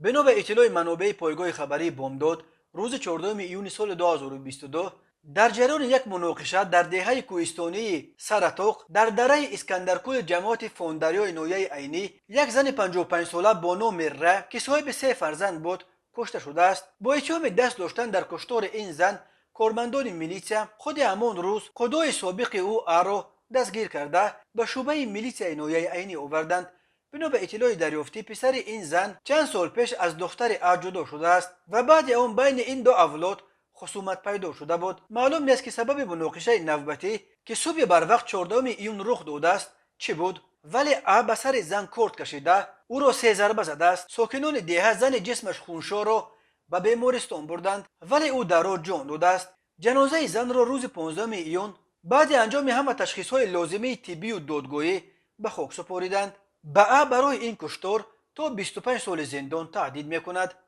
Бино ба иттилои манобеи пойгоҳи хабарии «Бомдод», рӯзи 14 июни соли 2022 дар ҷараёни як муноқиша дар деҳаи кӯҳистонии Саратоқ дар дараи Искандаркӯли ҷамоати Фондарёи ноҳияи Айнӣ як зани 55-сола бо номи Ра, ки соҳиби се фарзанд буд, кушта шудааст. Бо иттиҳоми даст доштан дар куштори ин зан кормандони милитсия худи ҳамон рӯз худои собиқи ӯ Аро дастгир карда, ба шӯъбаи милитсияи ноҳияи Айнӣ оварданд. Бино ба иттилои дарёфтӣ, писари ин зан чанд сол пеш аз духтари А ҷудо шудааст ва баъди он байни ин ду авлод хусумат пайдо шуда буд. Маълум нест, ки сабаби муноқишаи навбатӣ, ки субҳи барвақт 14 июн рух додааст, чӣ буд, вале А ба сари зан корд кашида, ӯро се зарба задааст. Сокинони деҳа зани ҷисмаш хуншорро ба бемористон бурданд, вале ӯ дар роҳ ҷон додааст. Ҷанозаи занро рӯзи 15 июн баъди анҷоми ҳама ташхисҳои лозимии тиббию додгоҳӣ ба хок супориданд. Ба А барои ин куштор то 25 соли зиндон таҳдид мекунад.